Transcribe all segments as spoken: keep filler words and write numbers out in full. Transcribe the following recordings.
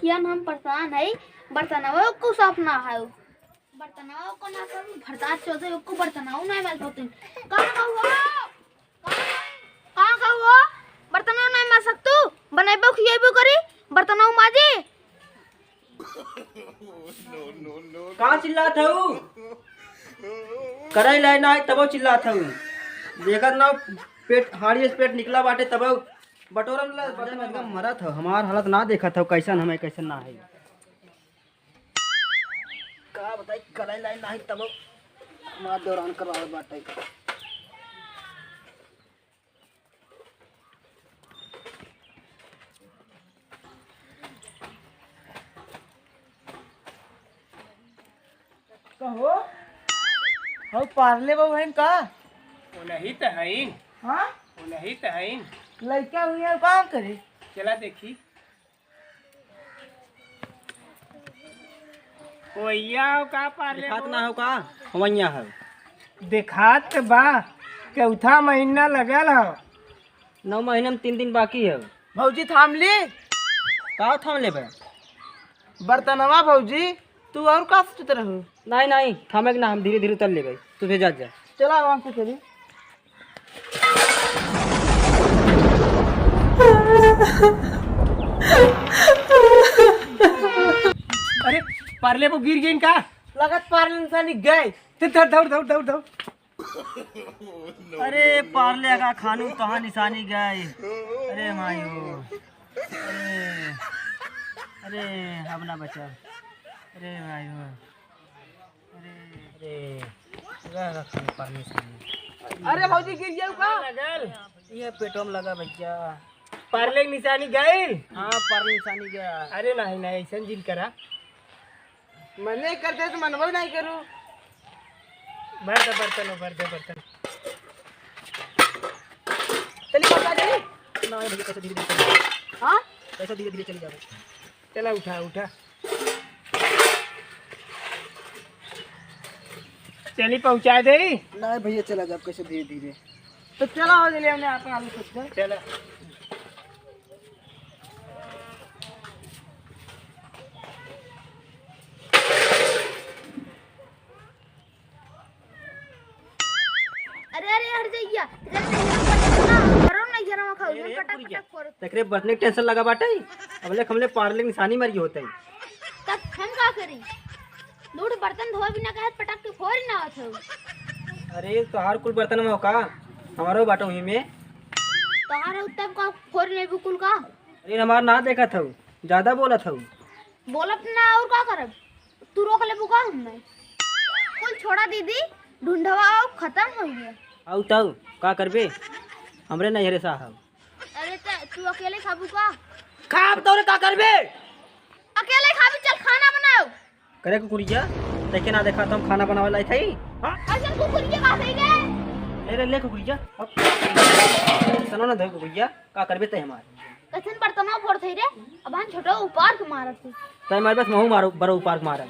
जन हम परेशान है, बर्तनवा को साफ ना है, बर्तनवा को ना साफ, भरतार चौधरी को बर्तनवा ना मार सकते। कहाँ का हुआ? कहाँ का हुआ? बर्तनवा ना मार सकतू, बनैबो खियैबो करी, बर्तनवा माजी। का चिल्लात हऊ? करैल है ना, तबो चिल्लात हऊ। देखत ना, पेट, हाड़ी से पेट निकला बाटे, तबो बटोरम ला, बटोरम ला मरत हऊ। हमार हालत ना देखत हऊ, कैसन हमें, कैसन ना है। का बताई, करैल है ना, तबो हमार दौरान करावत बाटे। कहो, हऊ पार्ले बहू हईन का? वो नहीं तो हईन। हाँ? वो नहीं तो हईन। लइका हुई है, काम करे? चला देखी। ओइया हो का पार्ले देखात बहू? ना हो का? हवैया है। देखात बा, चौथा महीना लगल हो। नौ महीना में तीन दिन बाकी है। भौजी थाम ली। का थाम लेबे? बर्तनवा भौजी, तू और का सोचत रहू? नहीं, नहीं, थामे के ना, हम धीरे धीरे उतर लेबे, तू भेजा जा। चला, आराम से चली। अरे, पार्ले वो गिर गई का? लगत पार्ले निशानी गए। ते दौड़, दौड़, दौड़, दौड़, दौड़। अरे, पार्ले का खानू तहाँ निशानी गए। अरे माई हो। अरे, अरे, अब ना बचा। अरे माई हो। अरे, अरे, रह, रह, खानू पार्ले निशानी। अरे भौजी, गिर गया का? लगल। ये पेटो में लगा भैया। पार्ले की निशानी गइल? हाँ, पार्ले निशानी गया। अरे नहीं, नहीं, ऐसन जिन करा। मने करते तो मनबो नहीं करू। भर दे बर्तन, भर दे बर्तन। चली पहुंचा दे। नहीं भैया, कैसे धीरे धीरे चली। हाँ? कैसे धीरे धीरे चली जाओ। चला उठा, उठा। चली पहुंचा दे। नहीं भैया, चला जाओ कैसे धीरे धीरे। तो चला हो जल्दी, हमने आपन आलू कुछ दे। चला। अरे, अरे, हट जइया। करो ना, जरा खाओ, अरे, पटक, पुरिया। पटक करो। तेकरे बर्तन के tension लगा बाटे। अब ले हमले पार्ले निशानी मारी होते। तब हम का करी? दूध बर्तन धोए बिना कहे पटक के फोड़ ना होत हो। अरे, तोहार कुल बर्तन में हो का? हमारो बाटो ही में। तोहार हो तब का फोड़ नहीं बिल्कुल का? अरे, हमार ना देखत हऊ, ज्यादा बोलत हऊ। बोलब ना और का करब? तू रोक लेबू का हमें? कुल छोड़ा दीदी, ढूंढवा आओ, खत्म हो गया। आऊ तऊ, का करबे? हमरे नैहरे से हऊ। अरे त तू अकेले खाबू का? खाब तोरे का करबे? अकेले खाबी, चल खाना बनाओ। करे कुकुरिया, देखे ना देखा तो हम खाना बनावे लाई थई। हाँ? अइसन कुकुरिया का सही रे? ले रे, ले कुकुरिया। अब सनो ना धो कुकुरिया, का करबे ते हमार? कइसन बर्तनवा फोड़ थई रे? अब हम छोटो उपार के मारत थी। तै मार बस महू मारो, बड़ो उपार के मारब।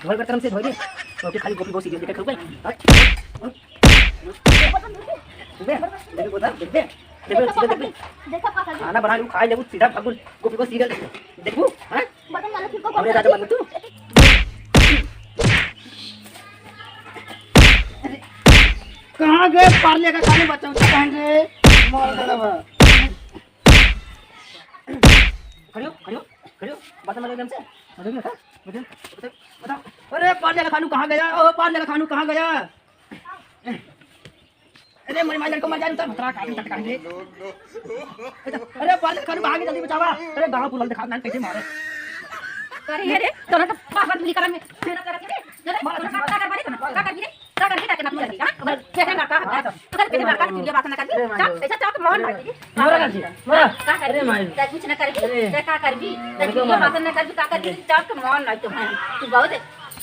धोए बर्तन से धोए दे। ओके, खाली गोपी बहू serial देखे करूँ। बे, बे, बे, बे, बे। खाना बना लू, खाई लेबू, सीधा भागू, गोपी बहू serial देखबू। देखबू, हाँ? बर्तन वाला फिर को अरे राजा बनू तू। कहाँ गए पार्ले का खाने बच्चा, उसका बहन रे? मार डाला बा। खड़ियो, खड़ियो, खड़ियो। बर्तन वाले एकदम से। बर्तन, बर्तन, बर्तन, बर्तन। अरे पार्ले का खानू कहाँ गया? ओ पार्ले का खानू कहाँ गया? अरे मोरे माई लड़को मर जाए, उतर भतरा काट, काट, काट दे। अरे बाल खन भागे जल्दी बचावा। अरे गाँव पुलल दिखा ना कैसे मारे। अरे अरे, तोरा तो पागल मिली करम में। मेरा करके रे। अरे तोरा का कर बारी करना? का कर रे? का कर रे? का करना तू? हाँ? अगर खेते में का है? अगर खेते में का है? ये बात ना कर। अरे माई। ऐसा चौक मोहन भाई। मोरा का जी। मोरा। का कर? अरे माई। कुछ ना कर। अरे। का कर भी? ये बात ना कर। का कर? चौक मोहन नहीं तो है। तू बहुत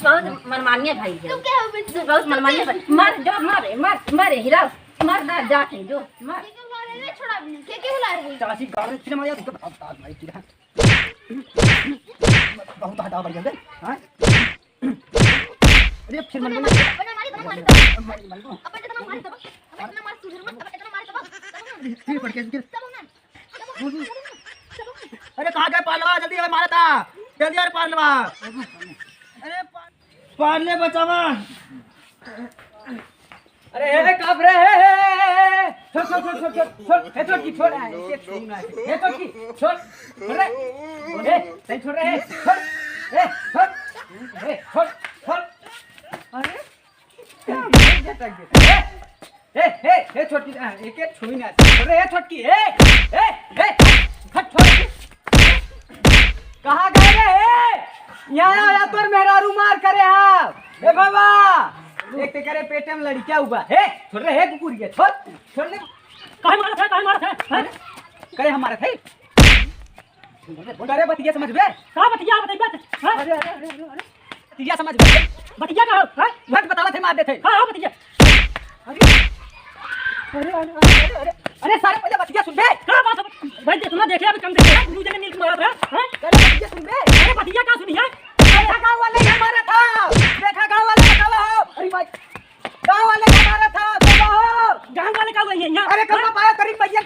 बहुत मनमानिया भाई है। तू क्या हो बिट्टू? तू बहुत मनमानिया भाई। मार, जो मारे, मार, मारे, हिलाओ। मार ना, जाके, जो, मार। के के बुला रहे हैं? छोड़ा अभी। के के बुला रहे हैं? चाची, गाड़ी फिर मारिया, तुमको बता, बता, भाई, तेरा। बहुत हटा बढ़िया बे, हाँ? अरे, फिर मन अपने मारी, अपने मारी, अपने मारी, अपने मारी, अपने मारी, अपने मारी, अपने मारी, सुधर मत, अपने मारी, तब, तब, फिर पड़ के, फिर। तब ना। अरे कहाँ गए पांडवा? जल्दी अबे मारा था, जल्दी अरे पांडवा। अरे पा-, पांडे बचावा। अरे हे, हे, काप रे, हे, हे, हे, हे। छोड़, छोड़, छोड़, छोड़, छोड़, छोड़। हे छोटकी, छोड़, हे, हे, हे, छोड़। छोड़ रे। हे, सही छोड़ रे, हे, छोड़। हे, छोड़। हे, छोड़, छोड़। अरे? ए, ए, ए, छोटकी, आ, एके छुई ना। अरे, ए, छोटकी, ए, ए, ए, हट, छोटकी। कहाँ गए रे, ए? यहाँ आया तोर मेहरारू मार करे हा। ए बाबा, एक ते करे पेटे में लड़किया हुआ। ए, छोड़ रे, ए, कुकुर के, छोड़, छोड़ ले। काहे मारत है, काहे मारत है? हैं? करे हमारे थे। करे बतिया समझ बे। का बतिया बताई बात? हाँ? अरे, अरे, अरे, अरे, अरे। बतिया समझ बे। बतिया का हो? हाँ? मत बतावा थे, मार देते। हाँ, हाँ, बतिया। अरे, अरे, अरे, अरे, अरे, अरे, अरे, सारे पहले बतिया सुन बे। का बात है? भाई, देख ना, देखे, अभी कम देखे, तू जने मिल के मारत रहा, हाँ? अरे, बतिया सुन बे। अरे, बतिया का सुनी है? देखा गाँव वाले हमारा था। देखा गाँव वाले बतावा हो। अरे भाई। गाँव वाले का मारा था, तो कहो। गाँव वाले का हुआ ये यहाँ? अरे, कब हाँ? पाया करीब भैया?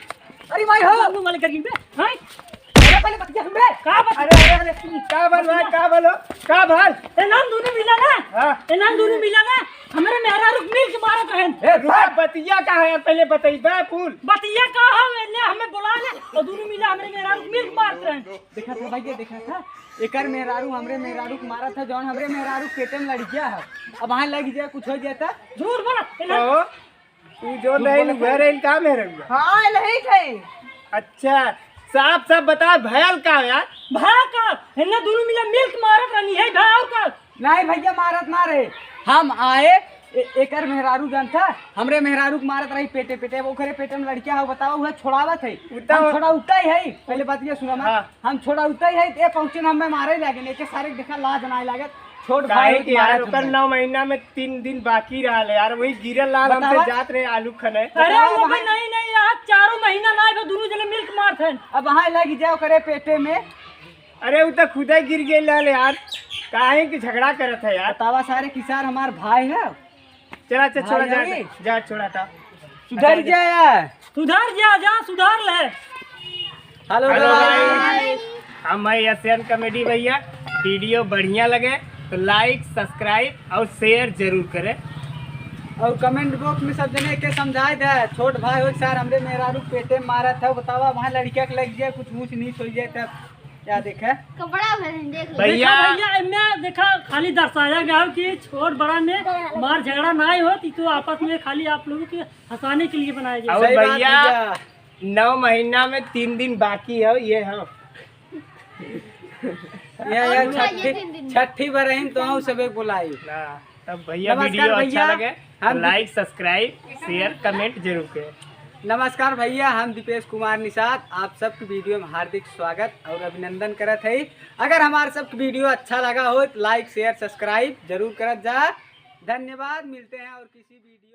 अरे भाई हो। गाँव वाले करीब बे, हाँ? अरे, पहले बतिया सुन बे। का बतिया? अरे, अरे, अरे, का बोल भाई, का बोलो? का बोल? ए नाम दोनों मिला ना? हाँ। ए नाम दोनों मिला ना? हमरे मेहरारू के मिल के मारत रहन। ए, रुआ, बतिया का है? पहले बताई बे, फूल। बतिया का है? एने हमें बोला ना, और दोनों मिला हमरे मेहरारू के मिल के मारत रहन। देखा था भाई, ये देखा था, एकर मेहरारू हमरे मेहरारू के मारा था, जौन हमरे मेहरारू के पेटे में लड़किया है। अब वहाँ लग जाए, कुछ हो जाता। झूठ बोला, ए ना। कहो, तू जो नहीं, उहे रही का मेहरारू? हाँ, यही थे। अच्छा, साफ साफ बता, भयल का यार? भयल का? इन्हें दोनों मिला मिल के मारत रहनी है, भयल का? नहीं भैया, मारत ना रहे। हम आए, ए-, एकर मेहरारू जानता, हमरे मेहरारू के मारत रही पेटे पेटे, ओकरे पेटे में लड़किया हो, बताओ, उहे छोड़ावत है। उतना हम छोड़ा उतना ही है, पहले बात ये सुना ना, हाँ। हम छोड़ा उतना ही है, ये पहुँचे ना, हमें मारे लागे, नहीं के सारे देखा लाज ना लागत, छोट काहे भाई कि मारत यार, ओकर हमें। नौ महीना में तीन दिन बाकी रहल है यार, वही गिरल लाल हमसे बतावा। जात रहे आलू खने। अरे बतावा वो भी भाई। नहीं, नहीं, आज चारों महीना ना आए, दोनों जने मिल के मारत हैं। अब वहाँ लग जाओ करे पेटे में। अरे, उ तो खुदे गिर गइल रहल यार, काहे कि झगड़ा करत है यार। बतावा सारे कि सार हमार भाई है। चला, चल, छोड़ा, भाई जा, नहीं। जा, छोड़ा था। सुधर जा यार। सुधर जा, जा, सुधर ले। Hello hello guys। Guys, हम है एशियन कॉमेडी भैया। Video बढ़िया लगे तो like, subscribe और share जरूर करें। और comment box में सब जने के समझाए दे, छोट भाई हो सार, हमरे मेहरारू पेटे में मारत है, बतावा वहाँ लड़किया के लग जाए, कुछ ऊँच नीच हो जाए तब। क्या देखे? कपड़ा पहन, देख लो। भैया। देखा भैया, एमे देखा, खाली दर्शाया गया हो कि छोट बड़ा में मार झगड़ा ना होत, ई तो आपस में खाली आप लोगों के हंसाने के लिए बनाया गया। और सही बात भैया, भैया। नौ महीना में तीन दिन बाकी है, ये हम। ये, ये और छठी, ये तीन दिन। छठी बरहिन तो हम सबे बुलाई। ना। तब भैया, नमस्कार video अच्छा भैया, लगे तो हम like, subscribe, share, comment जरूर करें। नमस्कार भैया, हम दीपेश कुमार निषाद, आप सबके video में हार्दिक स्वागत और अभिनंदन करत है। अगर हमार सबके video अच्छा लगा हो तो like, share, subscribe जरूर करत जा। धन्यवाद, मिलते हैं और किसी video